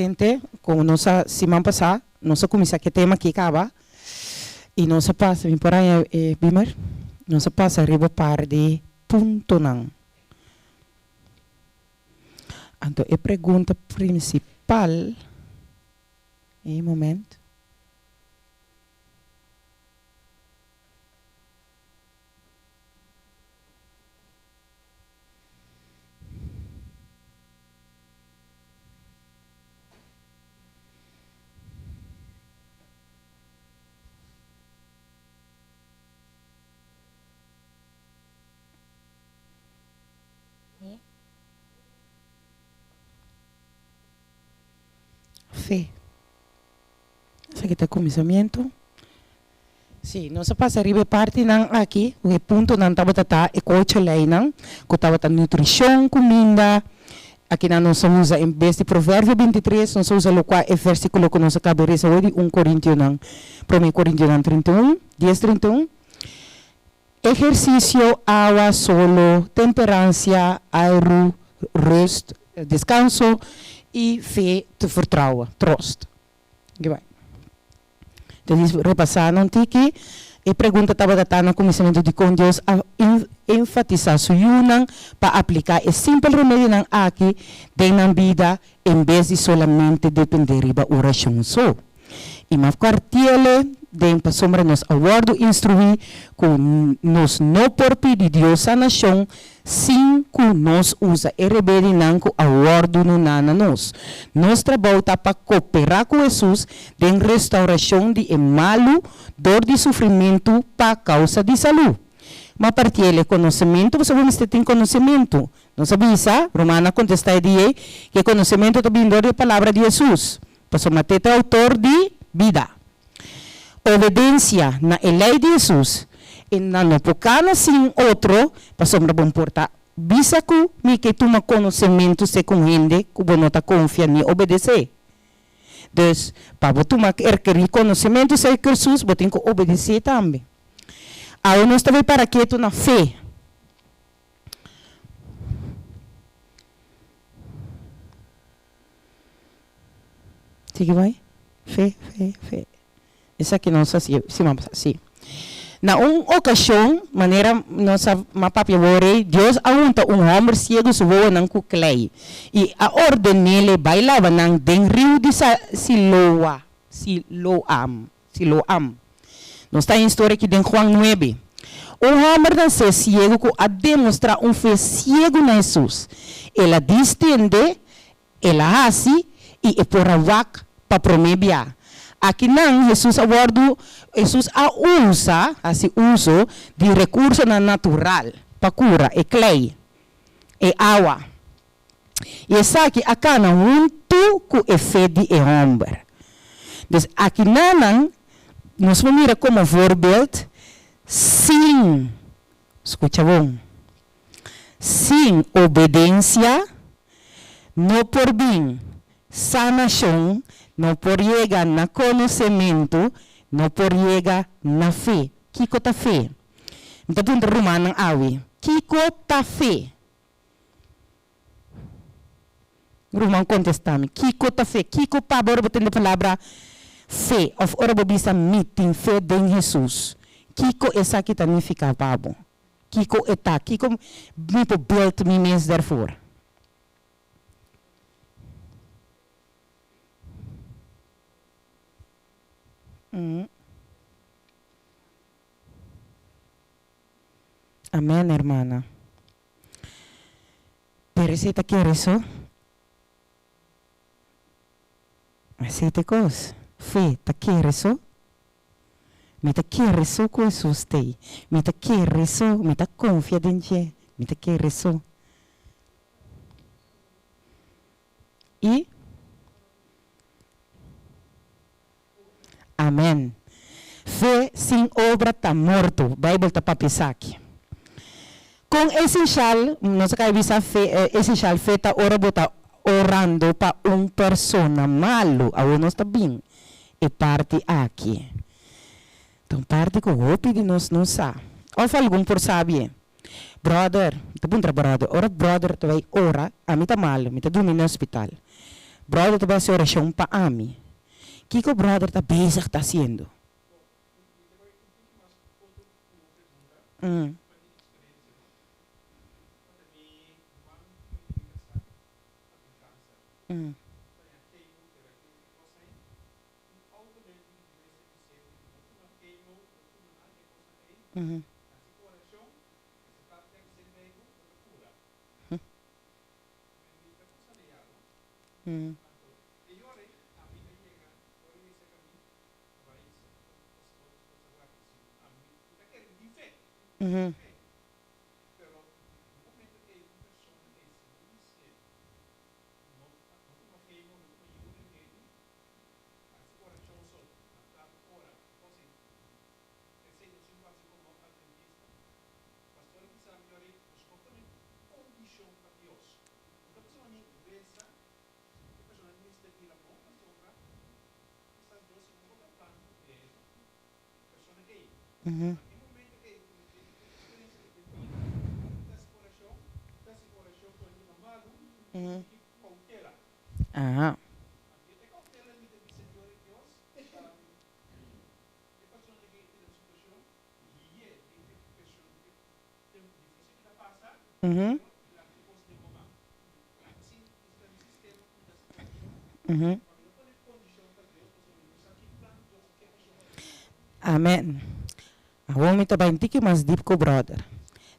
Gente, komo nos a siman pasá, nos a kuminsá ku e tema aki kaba i nos a pasa, mi por haña e beamer? Nos a pasa riba par di puntonan. Anto e pregunta prinsipal, e moment. Fe. Esaki ta kuminsamentu. Sí, nos a pasa riba e partinan aki, ku e puntonan tabata ta e ocho leinan, ku tabata nutrishon, kuminda, akinan nos a usa en bes di Proverbio bintitres, nos a usa lokua e versikulo ku nos a kaba resa hoy di un Korintionan, Promé Korintionan 31, dies 31, Ehersisio, awa, solo, temperansia, airu, rust, deskanso, i fe te vertrouwen, troost. Entonces, repasá un tiki, e pregunta tabata ta na kuminsamentu dikon Dios a enfatisá su yunan pa apliká e simpel remedionan aki den nan bida en bes di solamente dependé riba orashon so. I maf kuartiele den pasobra nos a wòrdu instruí ku nos no por pidi Dios sanashon sin ku nos usa e rebedinan ku a wòrdu duná na nos. Nos trabou ta pa koperá ku Hesus den restaurashon di e malu dor di sufrimentu pa kousa di salú. Ma partiel e konosementu, pasobra bo mester tin konosementu. Nos a bisa, Rumannan a kontestá e dia ei, ku e konosementu ta bini dor di e palabra di Hesus, pasobra Mat'é ta e outor di bida. Obedensia na e lei di Hesus, e nan no por kana sin otro, pasobra bo por ta bisa ku mi ke tuma konosementu segun hende ku bo no ta konfia ni obedesé. Dus, pa bo tuma erkerí konosementu segun Hesus, bo tin ku obedesé tambe. Awe nos ta bai para ketu na fe. Sigui bai. Fe, fe, fe. Esaki nos a siña siman pasá. Sí. Na un okashon, manera nos a ma papia wor ei, Dios a hunta un hòmber siegu su wowonan ku klei i a orden'é bai laba nan den riu di Siloa, Siloam, Siloam. Nos ta haña historia aki den Juan nuebe. Un hòmber nasé siegu ku a demostrá un fe siegu na Hesus. El a distendé El a hasi i e por a wak pa promé bia. Akinan Hesus a wòrdu, Hesus a usa, hasi uso, di rekursonan natural pa kura e klei, e awa. I esaki a kana huntu ku e fe di e hòmber. Dus akinanan nos por mira komo voorbeeld sin, skucha bon, Sin obedensia no por bin sanashon, no por yega na konosementu, no por yega na fe. Kiko ta fe? Mi ta puntra rumannan awe, kiko ta fe? Ruman kontestá mi, Kiko ta fe? Kiko pa bo ora bo tende palabra fe òf ora bo bisa mi tin fe den Hesus? Kiko esaki ta nifiká pa bo? Kiko e ta? Kiko mi por build mi mes dervoor? Amen hermana. Pero esei ta kere so. Esei ta e kos. Fe ta kere so. Mi ta kere so ku Hesus t'ei. Mi ta kere so, mi ta konfia den dje. Mi ta kere so. I. Amen. Fe sin obra ta morto. Bijbel ta papia esaki. Kon esenshal, nos a kaba bisa fe, esenshal fe ta ora bo ta orando pa un persona malu. Awor nos ta bin e parti aki. Ta un parti ku hopi di nos no sa. Òf algun por sabie. Bròder, mi ta puntra bròder, ora bròder ta bai ora, ami ta malu, mi ta durmi na hospital. Brother ta bai hasi orashon pa ami. Kiko brother ta bezig ta hasiendo? Aha. Amen. Awor mi ta bai un tiki mas dip ku brother.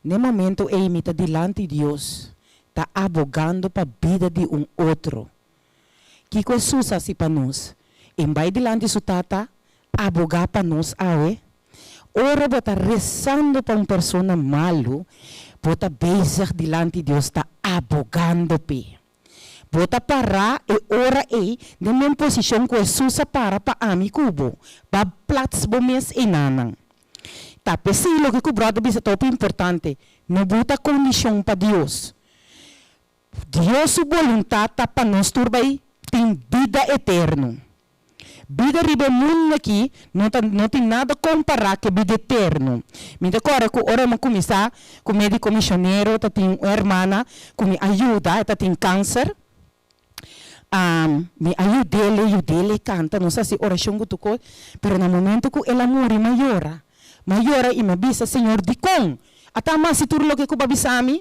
N'e momento ei mi ta dilanti Dios, ta abogando pa bida di un otro. Kiko Hesus hasi pa nos? E bai dilanti su Tata abogá pa nos awe? Ora bo ta rezando pa un persona malu, bo ta bezig dilanti Dios ta abogando p'e. Bo ta pará e ora ei den men posishon ku Hesus a para pa ami ku bo, ba plats bo mes einanan. Ta p'esei loke ku bròder bisa ta hopi importante, no buta kondishon pa Dios. Dios su boluntat ta pa nos tur bai tin bida eterno. Bida riba e mundu aki no ta no tin nada kompará ku e bida eterno. Mi ta kòrda ku ora mi a kuminsá ku médiko mishonero ta tin un hermana ku mi a yuda, e ta tin kanser. Mi a yud'é, yud'é kanta, nos a hasi orashon ku tur kos, pero na momento ku el a muri mi a yora. Mi a yora i mi a bisa, Señor, dikon a ta masi tur loke ku bo a bisa mi?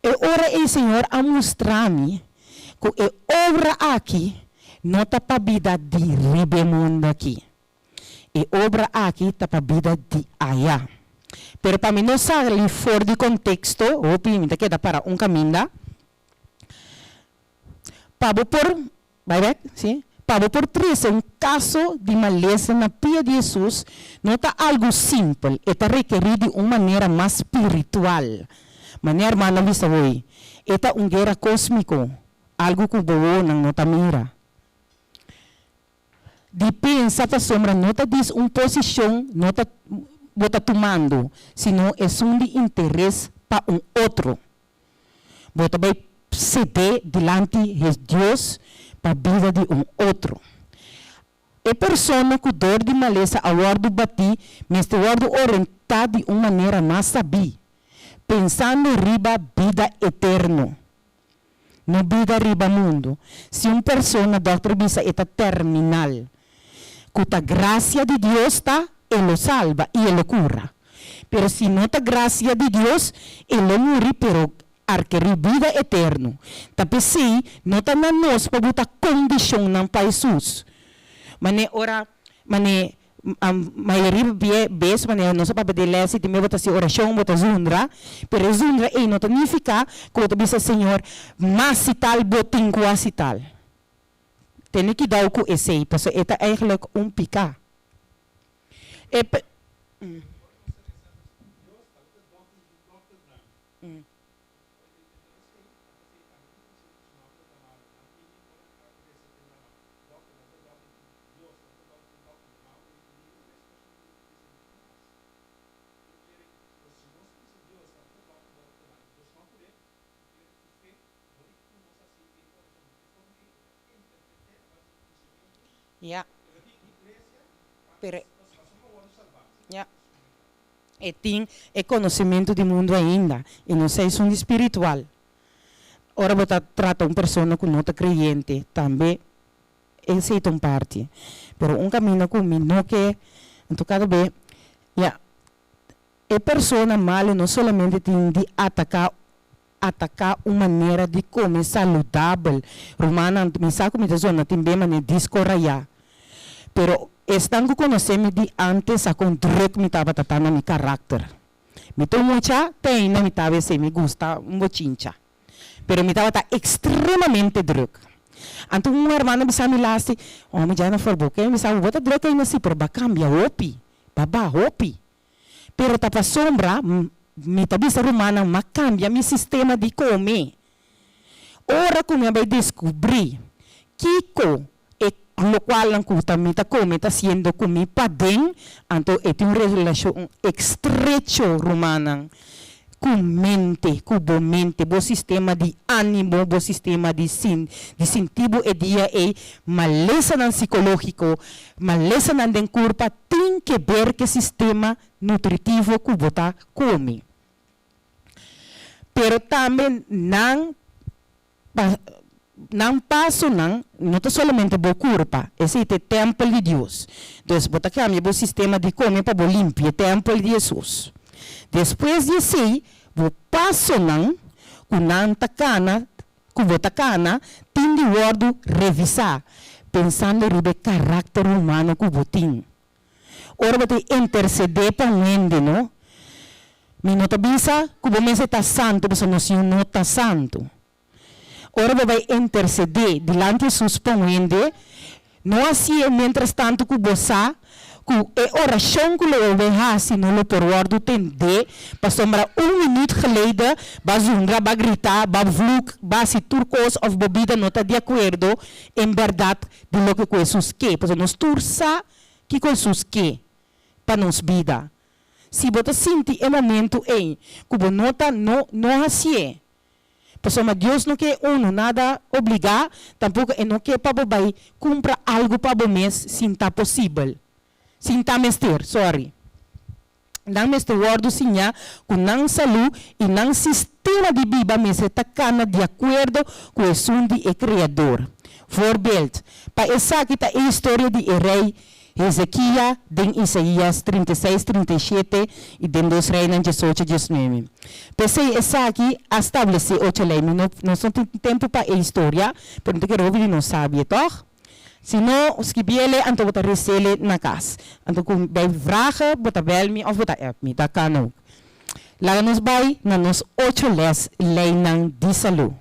E ora ei Señor a mustra mi ku e obra aki no ta pa bida di riba e mundu aki. E obra aki ta pa bida di aya. Pero pa mi no sali for di konteksto, hopi mi ta keda para un kaminda. Pa bo por, bai bek, si, pa bo por trese un kaso di malesa na pia di Hesus no ta algu simpel, e ta rekerí di un manera mas spiritual. Manera hermano a bisa hoy, e ta un guera kósmiko, algu ku bo wowonan no ta mira. Di pensa pasobra no ta dis un posishon no ta bo ta tumando, sino esun di interes pa un otro. Bo ta bai cede dilanti he Dios pa bida di un otro. E persona cu dor di malesa a wordo bati mester wordo orienta di un manera mas sabí, pensando riba bida eterno, no bida riba mundo. Si un persona, dokter bisa e ta terminal, cu ta gracia di Dios ta, e lo salba y e lo cura. Pero si no ta gracia di Dios, e lo muri pero arkerí bida eterno. Ta p'esei no ta na nos pa buta condicionnan pa Hesus. Mane ora, mane mayoria bie bes mane nos a papia di les y tambe bo ta haci oracion, bo ta zundra, pero e zundra ei no ta nifica cu bo ta bisa Señor, mas si tal bo tin cu haci tal. Tene kidao cu esei, pasobra e ta eigenlijk un pica. E pe. Ya. Pero ya. E tin e conocimento di mundo ainda y no sa esun di spiritual. Ora bo ta trata un persona ku no ta kreyente, tambe esei ta un parti. Pero un kaminda ku mi no ke, anto kada be, ya, e persona malu no solamente tin di ataká ataká un manera di kome saludabel. Rumannan, mi sa ku mi ta zona tin be manera diskorayá, pero esnan ku konosé mi di ántes sa kon drùk mi tabata ta na mi karakter. Mi ta un mucha te ainda mi ta wesei mi gusta un bochincha, pero mi tabata ekstremamente drùk. Anto un hermano a bisa mi lasti, Omi Jennifer, bo ke? Mi bisa, bo ta drùk ainda si, pero bo a kambia hopi, bo a baha hopi. Pero ta pasobra mi ta bisa rumannan m'a kambia mi sistema di kome. Ora ku mi a bai deskubrí kiko e lokualnan ku ta mi ta kome ta hasiendo ku mi paden, anto e tin un relashon estrecho, rumannan, ku mente, ku bo mente, bo sistema di ánimo, bo sistema di sin, di sinti bo e dia ei, malesanan sikológiko, malesanan den kurpa tin ke ber ku e sistema nutritivo ku bo ta kome. Pero tambe nan pa nan pasonan no ta solamente bo kurpa, esei ta e tèmpel di Dios. Dus bo ta kambia bo sistema di kome pa bo limpia e tèmpel di Hesus. Despues di esei, bo pasonan ku nan ta kana, ku bo ta kana, tin di wòrdu revisá, pensando riba e karakter humano ku bo tin. Ora bo ta intercede pa un hende no, mi no ta bisa cu bo mester ta santo pasobra nos Yu no ta santo. Ora bo bay intercede dilanti Jesus pa un hende, no hacié mientras tanto cu bo sa cu e oracion cu lo bo bay haci no lo por wordo tende pasobra un minuut geleden ba zundra, ba grita, ba vloek, ba haci tur cos of bo bida no ta di acuerdo en berdad di loke ku Hesus ke, pasobra nos tur sa kiko Hesus ke pa nos bida. Si bo ta sinti e momentu ei ku bo no ta no no hasié, pasobra Dios no ke unu nada obligá, tampoko e no ke pa bo bai kumpra algu pa bo mes sin ta posibel, sin ta mester, sorry. Nan mester wòrdu siñá ku nan salú i nan sistema di biba mester ta kana di akuerdo ku esun di e Kreador. Voorbeeld pa esaki ta e historia di e rei Hezekia den Isaías 36, 37 i den Dos Reinan 18, 19. P'esei esaki a stablesé ocho lei. Mi no nos no tin tempu pa e historia, pero mi ta kere hopi di nos sabie, tòg? Si no skibiele anto bo ta resele na kas. Anto ku bay vragen bo ta bel mi of bo ta app mi, dat kan ook. Laga nos bay na nos ocho les leynan di salú.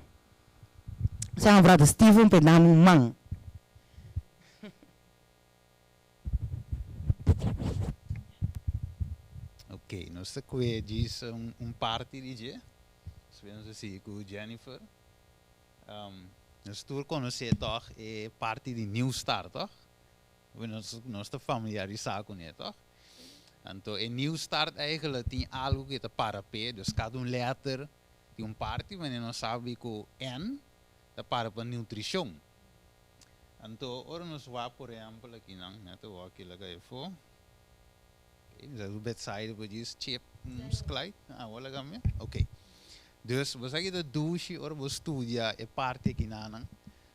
Sa brother Steven pe dami un man. Ok, nos ta kue djis un parti di dje. Despues nos ta sigui ku Jennifer. Nos tur konosé tòg e parti di New Start, tòg? Nos ta familiarisá kuné, tòg? Anto e New Start eigenlijk tin algu ku e ta para p'e, dus kada un lèter tin un parti, wanneer nos sabi ku N ta para pa nutrishon. Anto ora nos wak por ehèmpel akinan, mi a ta wak kila ka efo, Mi sa su bedside por djis chip un skluit. Awor laga mi. Ok. Dus bo sa ki ta dushi ora bo studia e parti akinanan.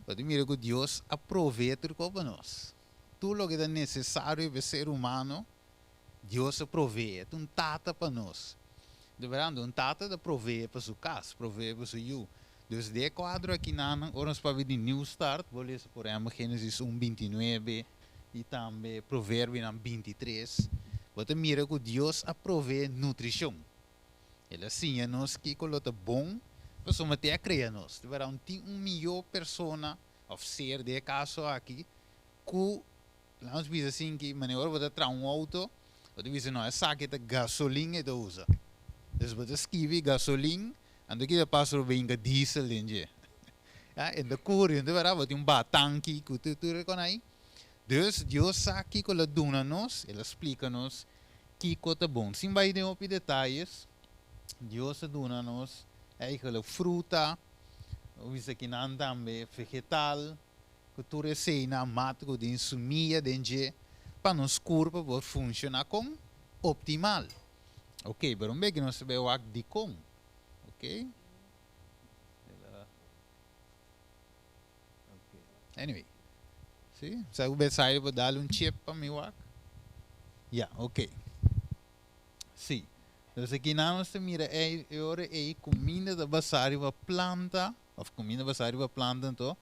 Bo ta mira ku Dios a provee tur kos pa nos. Tur loke ta nesesario pa e ser humano, Dios a provee. E ta un tata pa nos. De berdad, un tata ta provee pa su kas, provee pa su yu. Dus den e kuadro akinanan, ora nos papia di New Start, bo lesa por ehempel Genesis un 29, i tambe Proverbionan 23, bo ta mira ku Dios a proveé nutrishon. El a siña nos kiko lo ta bon pasobra te a krea nos. Di bèrdat, no tin un mihó persona òf ser den e kaso aki ku, laga nos bisa asin ki manera ora bo ta traha un outo, bo ta bisa no esaki ta gasolin e ta usa. Dus bo ta skibi gasolin, anto kita pasa bo brinka diesel den dje. Ya, e ta kuri, no ta berdad? Bo tin un batanki ku tur tur e kon ai. Dus Dios sa kiko el a duna nos, el a splika nos kiko ta bon. Sin bai den hopi detayes, Dios a duna nos eigenlijk fruta, bo bisa kinan tambe vegetal, ku tur eseinan mat ku tin sumia den dje pa nos kurpa por funshoná kon optimal. Oke, pero un beki nos ta bai wak dikon. Oke. Anyway. Si? Sa ku Betsaida por dal un chip pa mi wak? Ya, ok. Si. Dus aki nan nos ta mira ei e ora ei kuminda ta basá riba planta, òf kuminda basá riba planta anto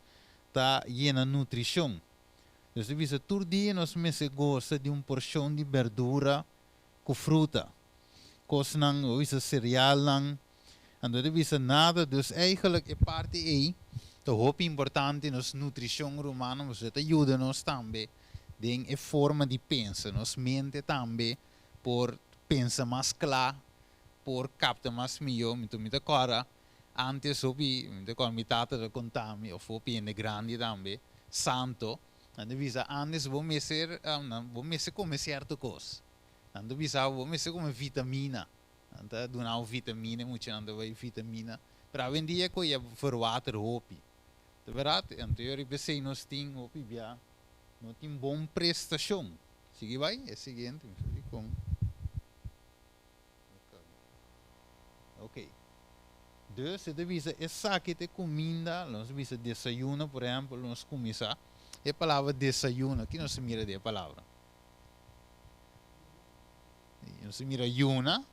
ta yena nutrishon. Dus ta bisa tur dia nos mester gosa di un porshon di berdura ku fruta. Kosnan, bo bisa serealnan, anto ta bisa nada. Dus eigenlijk e parti ei ta hopi importante nos nutrishon rumannan pasobra ta yuda nos tambe den e forma di pensa. Nos mente tambe por pensa mas kla, por kapta mas mihó. Mi mi ta kòrda antes hopi, mi ta kòrda mi tata ta konta mi òf hopi hende grandi tambe, santo, nan ta bisa antes bo mester bo mester kome sierto kos. Nan ta bisa bo mester kome vitamina. Nan ta duna bo vitamina, e muchanan ta bai vitamina. Pero awendia ku ya verwater hopi. Ta bèrdat? Anto yori p'esei nos tin hopi bia no tin bon prestashon. Sigui bai e siguiente, mi sa dikon. Ok. Dus e ta bisa esaki ta e kuminda, lo nos bisa desayuno por ehèmpel, lo nos kuminsá e palabra desayuno, ki nos ta mira di e palabra? Nos ta mira yuna,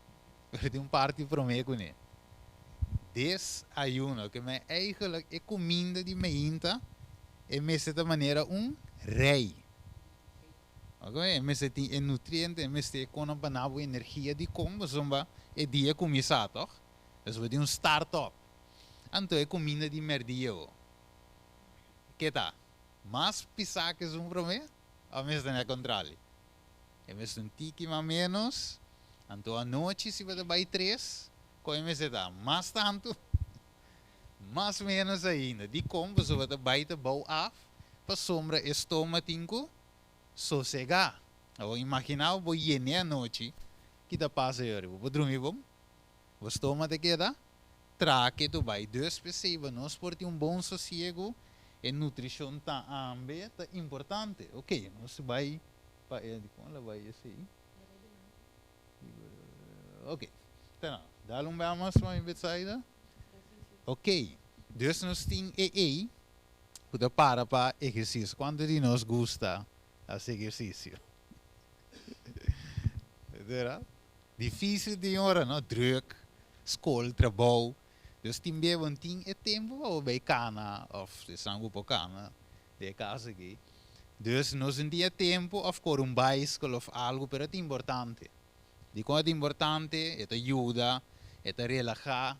pero tin un parti promé kuné. Desayuno, ke men eigenlijk e kuminda di meinta e mester ta manera un rei. Oke, e mester tin e nutriente, e mester e konan pa na bo energia dikon pasobra e dia kuminsá tòg? Pasobra bo tin un start up. Anto e kuminda di mèrdia bo ke ta? Mas pisá ke esun promé òf mester na kontrali? E mester un tiki mas ménos, anto anochi si bo ta bai tres, kon e mester ta? Mas tantu? Mas ménos ainda. Dikon? Pasobra bo ta bai ta bou af pasobra e stoma tin ku sosegá. Awor imaginá bo yen'é anochi, ki ta pasa yori? Bo por drumi bon? Bo stoma ta keda traha ketu bai. Dus p'esei bo nos por tin un bon sosiegu, e nutrishon ta ambe ta importante. Oke, nos bai pa e, dikon el a bai esei? Oke, ta nan. Dal un bel mas pa mi Betsaida. Oke, dus nos tin e ei ku ta para pa ehersisio. Kuantu di nos gusta hasi ehersisio? Verdad? Difísil tin ora, no? Druk, skol, trabou. Dus tin bia bo no tin e tempu pa bo bai kana òf esnan ku por kana den e kas aki. Dus nos no tin e tempu òf kore un baiskel òf algu, pero e ta importante. Dikon e ta importante? E ta yuda, e ta relahá,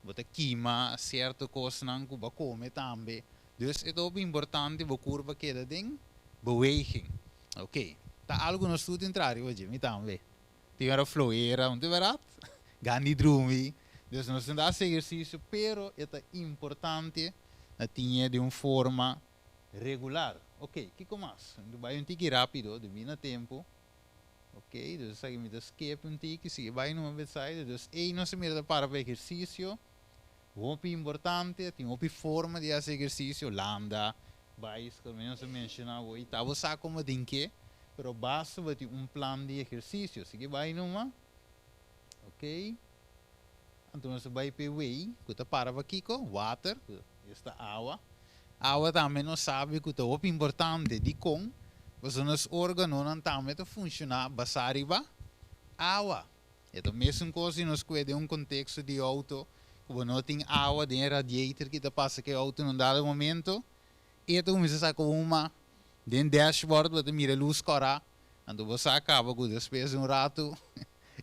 bo ta kima sierto kosnan ku bo a kome tambe. Dus e ta hopi importante bo kurpa keda den beweging. Oke, ta algu nos tur tin traha riba dje, mi tambe. Tin ora floera, no ta bèrdat? Gan di drumi. Dus nos tin ta hasi ehersisio, pero e ta importante na tin e den un forma regular. Oke, kiko mas? Mi ta bai un tiki rápido, debí na tempu. Oke, dus esaki mi ta skip un tiki, sigui bai numa Betsaida. Dus ei nos a mira ta para pa ehersisio. Hopi importante, tin hopi forma di hasi ehersisio, landa, baiskel, mi nos a menshoná awor, i ta bo sa komo tin ke, pero basta bo tin un plan di ehersisio. Sigui bai numa. Oke. Anto nos a bai p'e wei, ku ta para pa kiko? Water, ku esta awa. Awa tambe nos sabi ku ta hopi importante. Dikon? Pasobra nos órganonan tambe ta funshoná basá riba awa. E ta mesun kos di nos kue den un konteksto di outo ku bo no tin awa den e radiator ki ta pasa ku e outo na un dado momento e ta kuminsá saka huma den dashboard bo ta mira e lus kòrá anto bo sa kaba ku despues di un ratu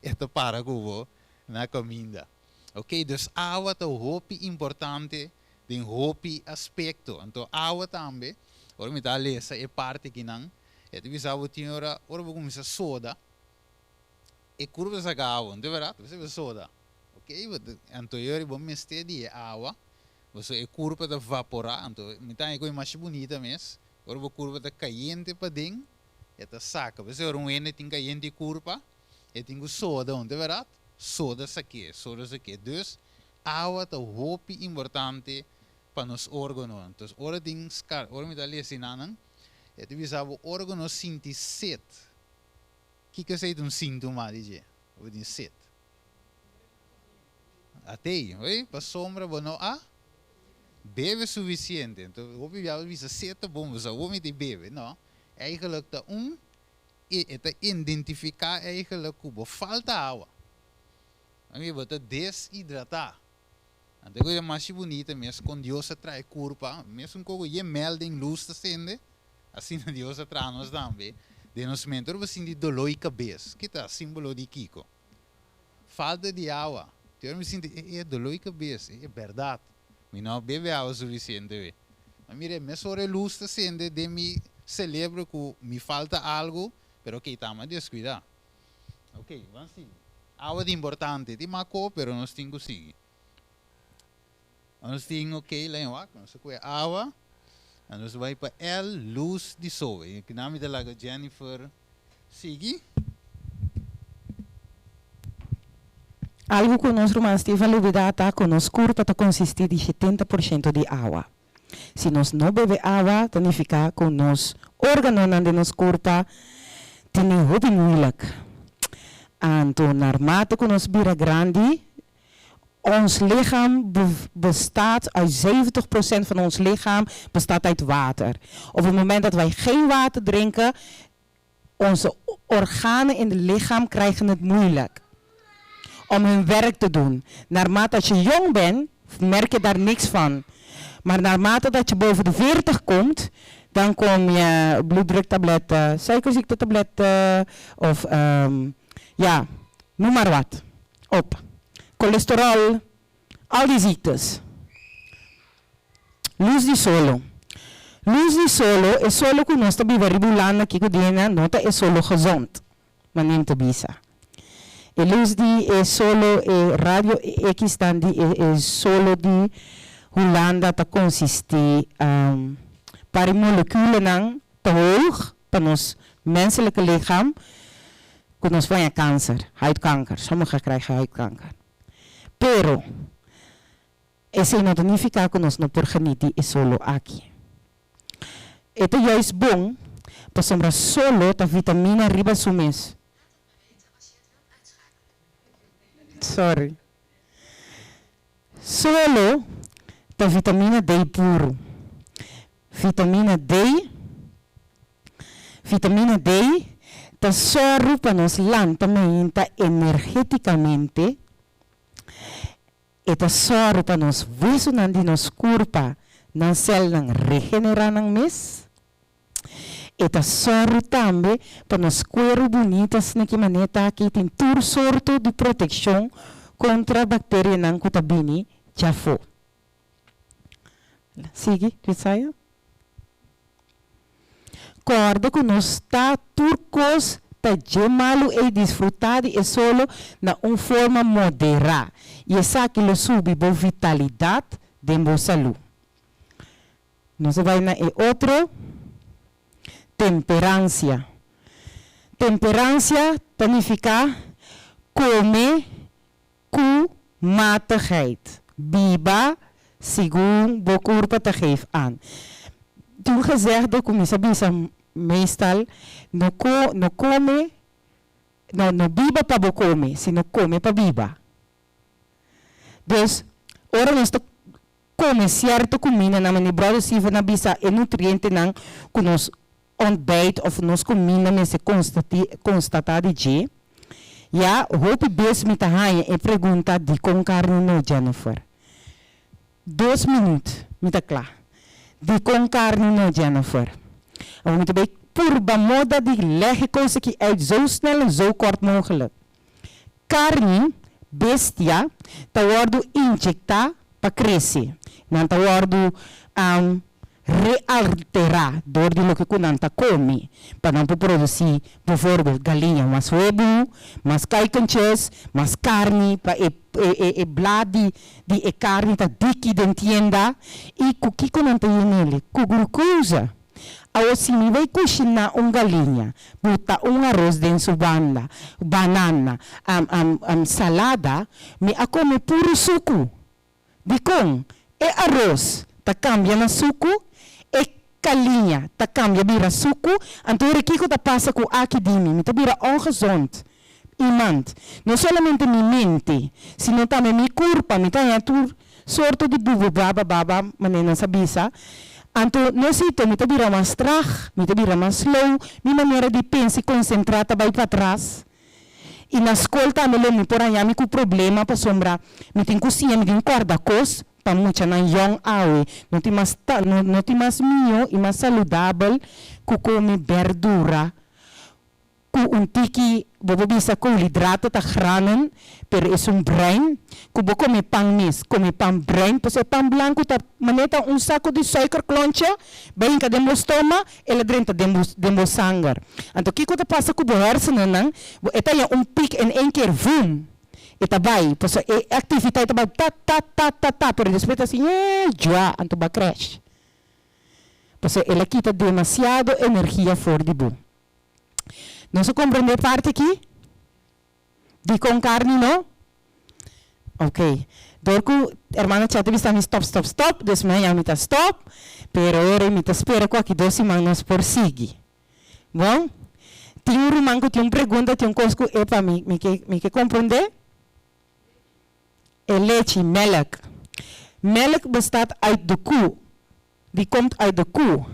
e ta para ku bo na kaminda. Oke dus awa ta hopi importante den hopi aspekto anto awa tambe ora mi ta lesa e parti akinan e ta bisa bo tin ora ora bo kuminsá soda. E kurpa ta saka awa, no ta bèrdat? Bo sebe soda. Ok, anto e ora bo mester di e awa, pasobra e kurpa ta vaporá, anto mi ta haña ku e masha bunita mes, ora bo kurpa ta kayente paden, e ta saka. P'esei ora un hende tin kayente e kurpa, e tin ku soda, no ta bèrdat? Soda sak'é, soda sak'é. Dus, awa ta hopi importante pa nos órganonan. Entonces, ora tin skar, ora mi ta lesa enanan, e ta bisa bo órgano sinti set. Kiko esei ta un síntoma di dje? Bo tin set. Atei, oye, pasobra bo no a Bebe sufisiente. Anto hopi bia bo bisa set ta bon pasobra awor mi ta bebe. No, eigenlijk ta un e ta identifiká eigenlijk ku bo falta awa. Ami bo ta deshidratá. Anto e cosa mas bunita mes kon Dios a traha e kurpa, mesun koko ye mel den lus ta sende, asina Dios a traha nos tambe den nos mente. Ora bo sinti doló i kabes, ki ta simbolo di kiko? Falta di awa. Te ora mi sinti e e doló i kabes, e e bèrdat, mi no a bebe awa sufisiente we. Ma mira, mesora e lus ta sende den mi selebro ku mi falta algu, pero okey, ta mi a deskuidá. Ok, ban sigui. Awa ta importante, tin mas ko, pero nos tin ku sigui. Nos tin, ok, laña wak, nos a kue awa, nos bai pa el lus di sol. I akinan mi ta laga Jennifer sigui. Algu ku nos ruman Steve a lubidá ta ku nos kurpa ta konsistí di 70% di awa. Si nos no bebe awa ta nifiká ku nos órganonan den nos kurpa tene hopi muilik. Anto narmate ku nos bira grandi, ons lichaam bestaat uit 70% van ons lichaam bestaat uit water. Op het moment dat wij geen water drinken, onze organen in het lichaam krijgen het moeilijk om hun werk te doen. Naarmate dat je jong bent, merk je daar niks van. Maar naarmate dat je boven de 40 komt, dan kom je bloeddruktabletten, suikerziektetableten of ja, noem maar wat op. Cholesterol, al die ziektes. Lus di solo. Lus di solo, e solo ku nos ta biba riba Hulanda kiko dina no ta e solo gezond, manera mi ta bisa. E lus di e solo, e radio X nan di e e solo di Hulanda ta konsistí par e molekulenan te hoog pa nos menselijke lichaam ku nos por haña kanser, huidkanker, sommige krijgen huidkanker. Pero. Esei no ta nifiká ku nos no por genit di e solo aki. E ta juist bon pasobra solo ta vitamina riba su mes. Sorry. Solo ta vitamina D puru. Vitamina D Vitamina D ta sòru pa nos lanta meinta energetikamente. E ta sòru pa nos wesunan di nos kurpa, nan sèlnan regenerá nan mes. E ta sòru tambe pa nos kueru bunita asina ki manera ta aki tin tur sorto di protekshon kontra bakterianan ku ta bini djafó. Sigui, Josiah. Kòrda ku nos ta tur kos ta dje malu ei disfrutá di e solo na un forma moderá i esaki lo subi bo vitalidat den bo salú. Nos a bai na e otro, temperansia. Temperansia ta nifiká kome ku matigheid. Biba segun bo kurpa ta geef aan. Tin un gezegde ku mi sa bisa meestal, no ko no kome, no no biba pa bo kome, sino kome pa biba. Dus, ora nos ta kome sierto kumindanan, manera Brother Steven a bisa, e nutrientenan ku nos ontbijt of nos kuminda mester konstati konstatá di dje, ya hopi bes mi ta haña e pregunta dikon karni no, Jennifer? Dos minuut mi ta kla. Dikon karni no, Jennifer? Awor mi ta bay purba moda di leg e kos aki uit zo snel en zo kort mogelijk. Karni, bestia, ta wòrdu injektá pa krese. Nan ta wòrdu realterá dor di loke ku nan ta kome pa nan por produsí bijvoorbeeld galiña mas webu, mas kuikentjes, mas karni pa e e bla di di e karni ta diki den tienda i ku kiko nan ta yen'el? Ku glukosa. Awor si mi bai kushiná un galiña, buta un aros den su banda, banana, salada, mi a kome puru suku. Dikon? E aros ta kambia na suku, e kaliña ta kambia bira suku, anto ora kiko ta pasa ku aki di mi? Mi ta bira ongezond iemand. No solamente mi mente, sino tambe mi kurpa, mi ta haña tur. sorto di bubu baba baba, manera nos a bisa. Anto no sito, mi ta bira mas traag, mi ta bira mas slow, mi manera di pensa i konsentrá ta bai patras. I na skol tambe lo mi por haña mi ku problema pasobra mi tin ku siña, mi tin ku kòrda kos pa muchanan yòn awe. No tin mas ta, no no tin mas mihó i mas saludabel ku kome bèrdura Ku un tiki bo por bisa koolhidraten ta granen, pero esun bruin, ku bo kome pan mes, kome pan bruin, pasobra e pan blanku ta manera ta un saku di suikerklontje bai hinka den bo stoma, el a drenta den bo den bo sanger. Anto kiko ta pasa ku bo hersenennan? Bo e ta haña un pik en een keer vum, e ta bai, pasobra e aktivitat ta bai ta ta ta ta ta, pero despues ta hasi ñe jua, anto bo a crash. Pasobra el a kita demasiado energia for di bo. Nos a comprende e parti aki? Dicon carni no? Ok. Door cu hermana Chet a bisa mi stop, stop, stop, dus mañan mi ta stop, pero ora mi ta spera cu aki dos siman nos por sigui. Bon? Tin un ruman cu tin un pregunta, tin un cos cu epa mi mi ke mi ke comprende? E lechi, melk. Melk bestaat uit de koe. Die komt uit de koe.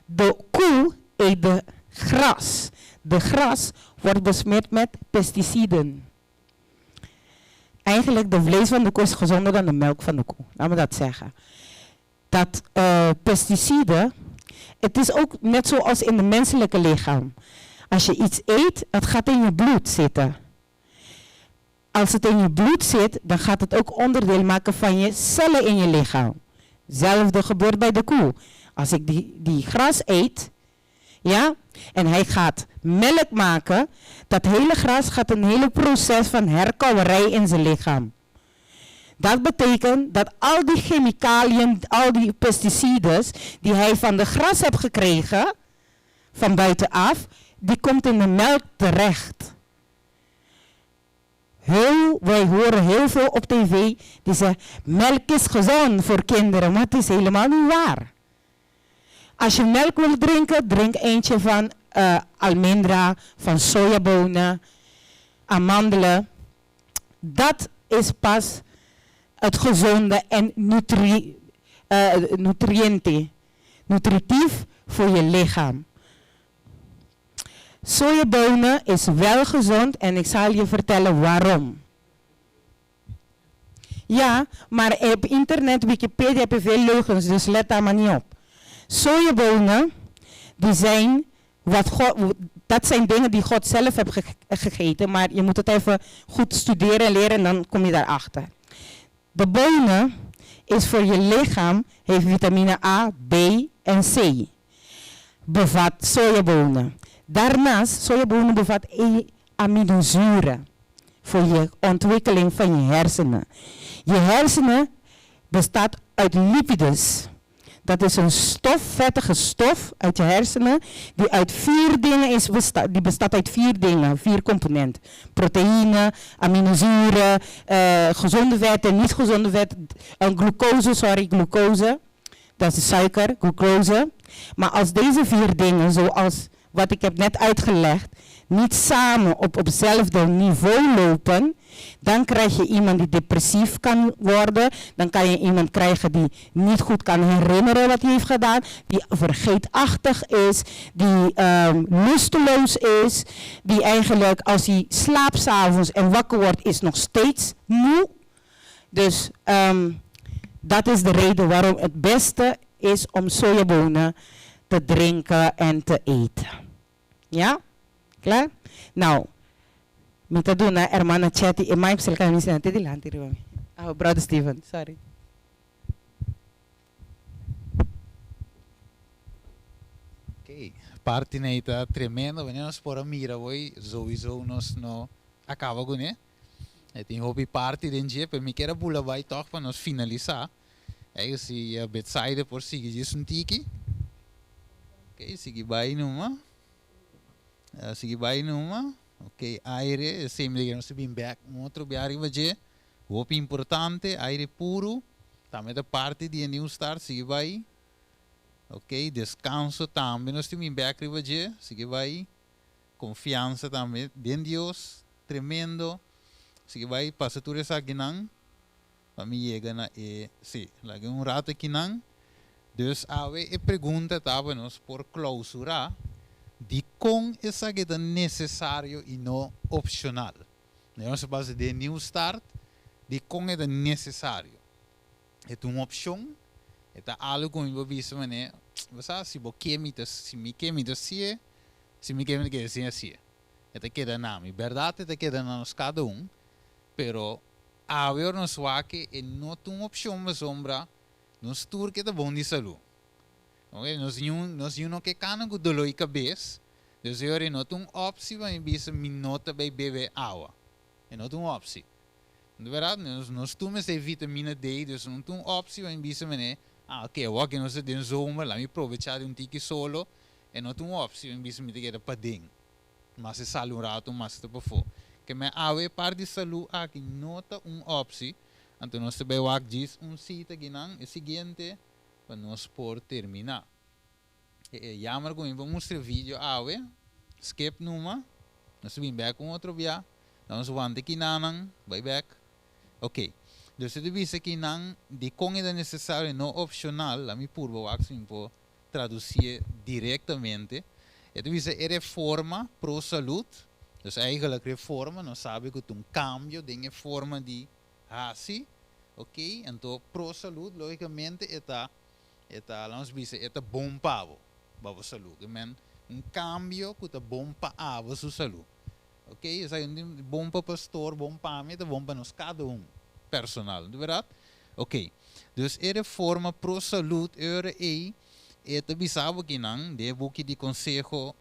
De koe eet de gras. De gras wordt besmet met pesticiden. Eigenlijk de vlees van de koe is gezonder dan de melk van de koe. Laat me dat zeggen. Dat pesticiden, het is ook net zoals in de menselijke lichaam. Als je iets eet, het gaat in je bloed zitten. Als het in je bloed zit, dan gaat het ook onderdeel maken van je cellen in je lichaam. Zelfde gebeurt bij de koe. Als ik die, die gras eet, ja, en hij gaat melk maken, dat hele gras gaat een hele proces van herkauwerij in zijn lichaam. Dat betekent dat al die chemicaliën, al die pesticiden die hij van de gras heeft gekregen, van buitenaf, die komt in de melk terecht. Heel, wij horen heel veel op tv die zeggen, melk is gezond voor kinderen, maar het is helemaal niet waar. Als je melk wil drinken, drink eentje van almendra, van sojabonen, amandelen. Dat is pas het gezonde en nutri, nutriënte, nutritief voor je lichaam. Sojabonen is wel gezond en ik zal je vertellen waarom. Ja, maar op internet, Wikipedia heb je veel leugens, dus let daar maar niet op. Sojabonen, die zijn wat God, dat zijn dingen die God zelf heeft gegeten, maar je moet het even goed studeren en leren en dan kom je daarachter. De bonen is voor je lichaam, heeft vitamine A, B en C. Bevat sojabonen. Daarnaast, sojabonen bevat E aminozuren voor je ontwikkeling van je hersenen. Je hersenen bestaat uit lipides. Dat is een stof, vettige stof uit je hersenen, die uit vier dingen is besta die bestaat uit vier dingen, vier componenten. Proteïne, aminozuren, gezonde vetten, niet gezonde vetten, glucose, sorry, glucose. Dat is suiker, glucose. Maar als deze vier dingen, zoals wat ik heb net uitgelegd, niet samen op hetzelfde niveau lopen, dan krijg je iemand die depressief kan worden. Dan kan je iemand krijgen die niet goed kan herinneren wat hij heeft gedaan, die vergeetachtig is, die lusteloos is, die eigenlijk als hij slaapt 's avonds en wakker wordt, is nog steeds moe. Dus dat is de reden waarom het beste is om sojabonen te drinken en te eten. Ja? Klaar? Nou, mi ta duna hermana Chetty e mic sel kan mi sena te dilanti riba mi. Oh, brother Steven, sorry. Ok, parti nei ta tremendo, wanneer nos por a mira hoy, sowieso nos no a caba cune. E tin hopi parti den dje, pero mi kier a bula bai toch pa nos finalisa. Ei si Betsaida por sigui djis un tiki. Ok, sigui bai numa. Sigui bai numa. Ok, aire, esei mi nos ta bin bek un otro bia riba dje. Hopi importante, aire puru. Tambe ta parti di e New Start, sigui bai. Ok, descanso tambe nos tin bin bek riba dje, sigui bai. Confiansa tambe den Dios, tremendo. Sigui bai, pasa tur esakinan. Pa mi yega na e, sí, laga un rato akinan. Dus awe e pregunta ta pa nos por klausurá, dikon esaki ta nesesario i no opshonal? Nos a basa den New Start, dikon e ta nesesario? E ta un opshon? E ta algu ku mi por bisa manera, bo sa, si bo ke mi ta, si mi ke mi ta hasié, si mi ke mi ta keda sin hasié. E ta keda na mi. Bèrdat e ta keda na nos kada un, pero awe ora nos wak e no ta un opshon pasobra nos tur ke ta bon di salú. Oke, nos niun nos niun no ke kana ku doló di kabes, dus e ora e no ta un opsi pa mi bisa mi no ta bai bebe awa. E no ta un opsi. Di bèrdat nos nos tur mester vitamina D, dus no ta un opsi pa mi bisa manera, ah oke awor ke nos ta den zomer laat mi probechá di un tiki solo, e no ta un opsi pa mi bisa mi ta keda paden. Mas e sali un ratu, mas e ta pafó. Ke men awe e parti di salú aki no ta un opsi, anto nos ta bai wak djis un sita akinan, e siguiente, pa nos por terminá. E jammer ku mi por mustra e video awe, skip numa, nos ta bin bèk un otro bia, nos wanta kinanan, bai bèk. Ok, dus e ta bisa kinan dikon e ta nesesario i no opshonal, la mi purba wak si mi por traducié directamente, e ta bisa e reforma pro salud, dus eigenlijk reforma nos sabi cu ta un cambio den e forma di haci, ok, anto pro salud logicamente e ta, e ta, laat nos bisa e ta bon pa bo, pa bo salud, ke men un cambio cu ta bon pa abo su salud, ok, esaki no tin bon pa pastor, bon pa mi, e ta bon pa nos cada un personal, no ta verdad? Ok, dus e reforma pro salud e ora ei e ta bisa bo kinan den e buki di conseho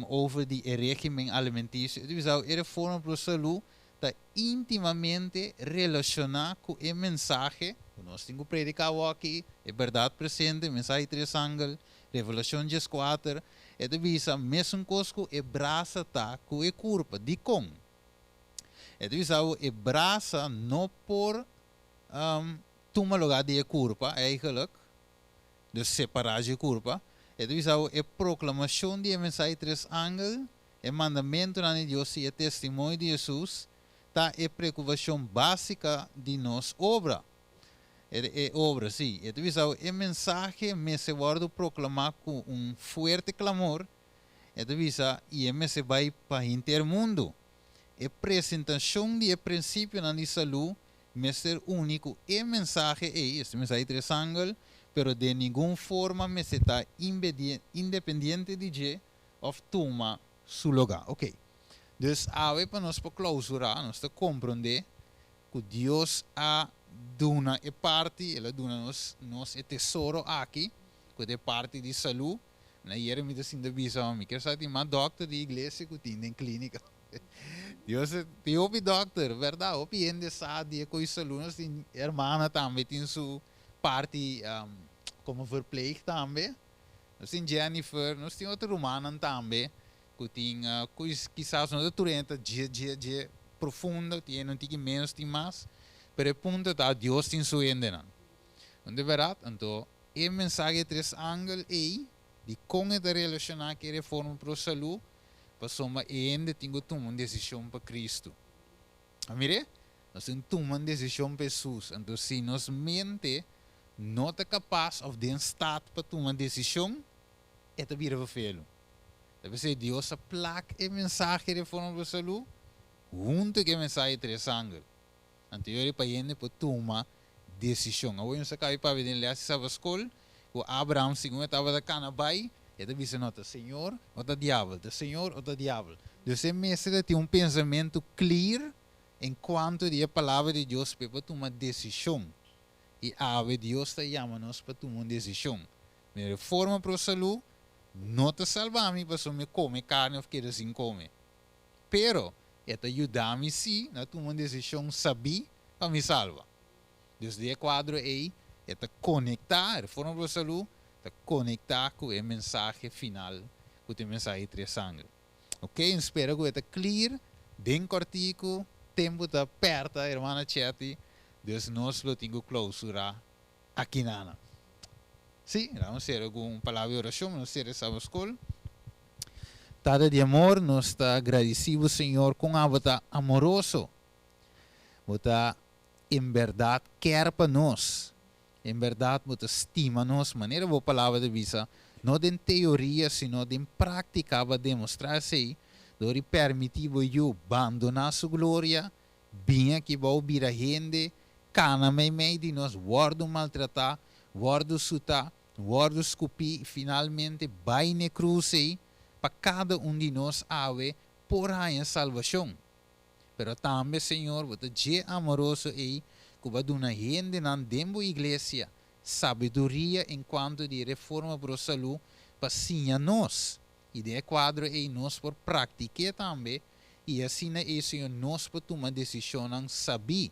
over di e regimen alimenticio e ta bisa bo e reforma pro salud ta intimamente relaciona cu e mensahe cu nos tin cu predica awoki, e berdad presente, mensahe tres angel, Revelacion 14, e ta bisa mesun cos cu e brasa ta cu e curpa. Dicon? E ta bisa bo e brasa no por tuma lugar di e curpa eigenlijk, dus separa dje curpa. E ta bisa bo e proclamacion di e mensahe tres angel, e mandamentonan di Dios y e testimonio di Jesus ta e preocupacion basica di nos obra. E obra, si. E ta bisa bo e mensahe mester wordo proclama cu un fuerte clamor, e ta bisa, y e mester bay pa henter mundo. E presentashon di e prinsipionan di salú mester uni ku e mensahe ei, esta mensahe di tres angel, pero den ningun forma mester ta independiente di dje òf tuma su lugá. Oke. Dus awe pa nos por klousurá, nos ta komprondé ku Dios a duna e parti, El a duna nos nos e tesoro aki, ku ta e parti di salú. Na yera mi ta sinta bisa, mi kier sa tin mas dòkter di iglesia ku tin den klínika. Dios tin hopi dòkter, bèrdat? Hopi hende sa di e ko'i salú. Nos tin hermana tambe tin su parti komo verpleeg tambe. Nos tin Jennifer, nos tin otro rumannan tambe ku tin ku kisas no ta tur hende ta dje dje dje profundo, tin hende un tiki ménos tin mas, pero e punto ta Dios tin su hendenan. No ta bèrdat? Anto E mensahe e tres angel ei, di kon e ta relashoná ku e reforma pro salú, pasobra e hende tin ku tuma un desishon pa Kristu. A mir'é? Nos tin tuma un desishon pa Hesus. Anto si nos mente no ta kapas òf den stat pa tuma desishon, e ta bira verfelu. Ta p'esei Dios a plak e mensahe e reforma pro salú huntu ku e mensahe e tres angel. Anto yori pa hende por tuma desishon. Awor nos a kabi papia den les di Sabaskol ku Abraham segun e tabata kana bai, e ta bisa no ta Señor o ta diabel, ta Señor o ta diabel. Dus e mester ta tin un pensamentu klir en kuanto di e palabra di Dios pa e por tuma desishon. I awe Dios ta yama nos pa tuma un desishon. Mi reforma pro salú no ta salba mi pasobra mi kome karni òf keda sin kome. Pero, e ta yuda mi sí na tuma un desishon sabí pa mi salba. Dus di e kuadro ei, e ta konektá, e Reforma pa Salú ta konektá ku e mensahe final, ku ta e mensahe di tres angel. Oke, mi spera ku e ta clear, den kòrtiku, tempu ta pèrta, hermana Chetty, dus nos lo tin ku klousurá akinana. Sí, laga nos sera ku un palabra di orashon, nos sera e Sabbat Skol. Tata di amor, nos ta gradisí bo, Señor, kon abo ta amoroso. Bo ta enbèrdat kèr pa nos. Enbèrdat bo ta stima nos, manera bo palabra ta bisa, no den teoria sino den práktika bo a demostrá esei dor di pèrmití bo Yu bandoná su gloria, bin aki bou bira hende, kana meimei di nos, wòrdu maltratá, wòrdu sutá, wòrdu skupí i finalmente bai n'e krus ei pa kada un di nos awe por haña salbashon. Pero tambe, Señor, bo ta dje amoroso ei ku bo a duna hendenan den bo iglesia sabiduria en kuanto di reforma pro salú pa siña nos. I den e kuadro ei nos por praktik'é tambe i asina ei, Señor, nos por tuma desishonnan sabí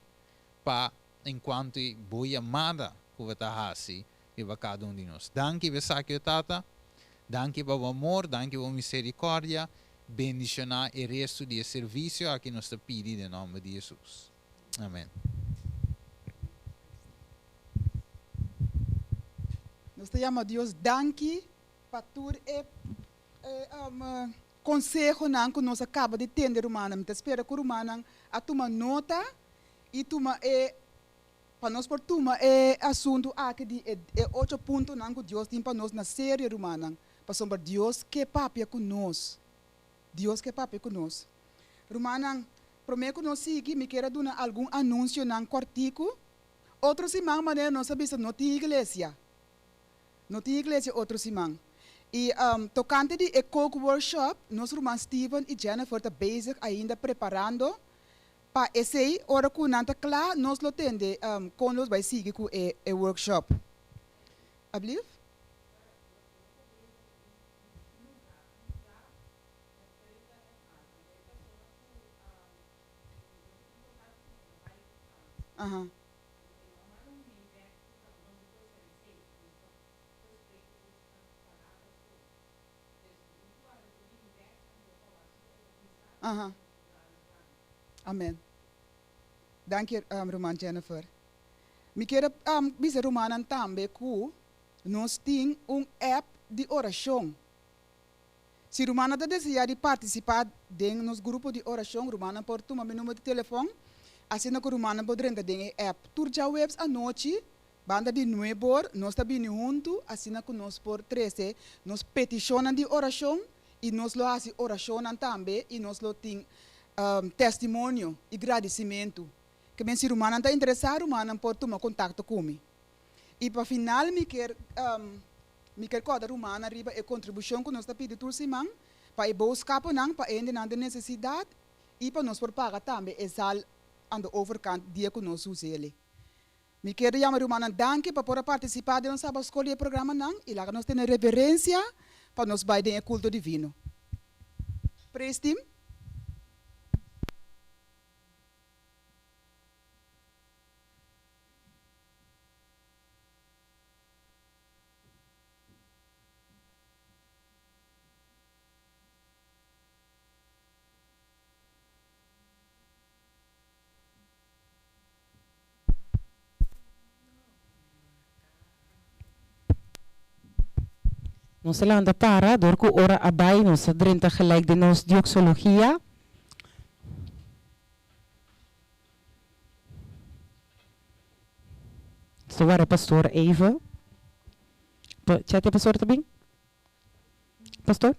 pa en kuanto e bo yamada ku bo ta hasi riba kada un di nos. Danki pa esaki, o Tata. Danki pa bo amor, danki pa bo miserikòrdia. Bendishoná e restu di e servisio aki nos ta pidi den nòmber di Hesus. Amen. Nos ta yama Dios danki pa tur e konsehonan ku nos a kaba di tende rumannan. Mi ta spera ku rumannan a tuma nota i tuma e Pa nos por tuma e asuntu aki di e e ocho puntonan ku Dios tin pa nos na serio, rumannan, pasobra Dios ke papia ku nos. Dios ke papia ku nos. Rumannan, promé ku nos sigui, mi kier a duna algun anunsionan kòrtiku. Otro siman, manera nos a bisa, no tin iglesia. No tin iglesia otro siman. I tokante di e kook workshop, nos ruman Steven i Jennifer ta bezig ainda preparando Pa esei, ora ku nan ta kla, nos lo tende kon los bai sigui ku e e workshop. Ablief? Aha. Aha. Amen. Danki ruman Jennifer. Mi kier a bisa rumannan tambe ku nos tin un app di orashon. Si rumannan ta desea di partisipá den nos grupo di orashon, rumannan por tuma mi number di telefòn, asina ku rumannan por drenta den e app. Tur djaweps anochi, banda di nuebor, nos ta bini huntu asina ku nos por trese nos petishonnan di orashon I nos lo hasi orashonnan tambe i nos lo tin testimonio i gradisimentu. Ke men si rumannan ta interesá, rumannan por tuma kontakto ku mi. I pa final mi kier mi kier kòrda rumannan riba e kontribushon ku nos ta pidi tur siman pa e boskaponan pa e hendenan den nesesidat i pa nos por paga tambe e zal aan de overkant dia ku nos us'ele. Mi kier yama rumannan danki pa por a partisipá den nos Sabaskol i e programanan i laga nos tene reverensia pa nos bai den e kulto divino. Praise team. Nos a lanta para dor ku ora a bai nos a drenta gelijk den nos dioxologia. Nos ta wara pastor even. Chete pastor ta bin? Pastor?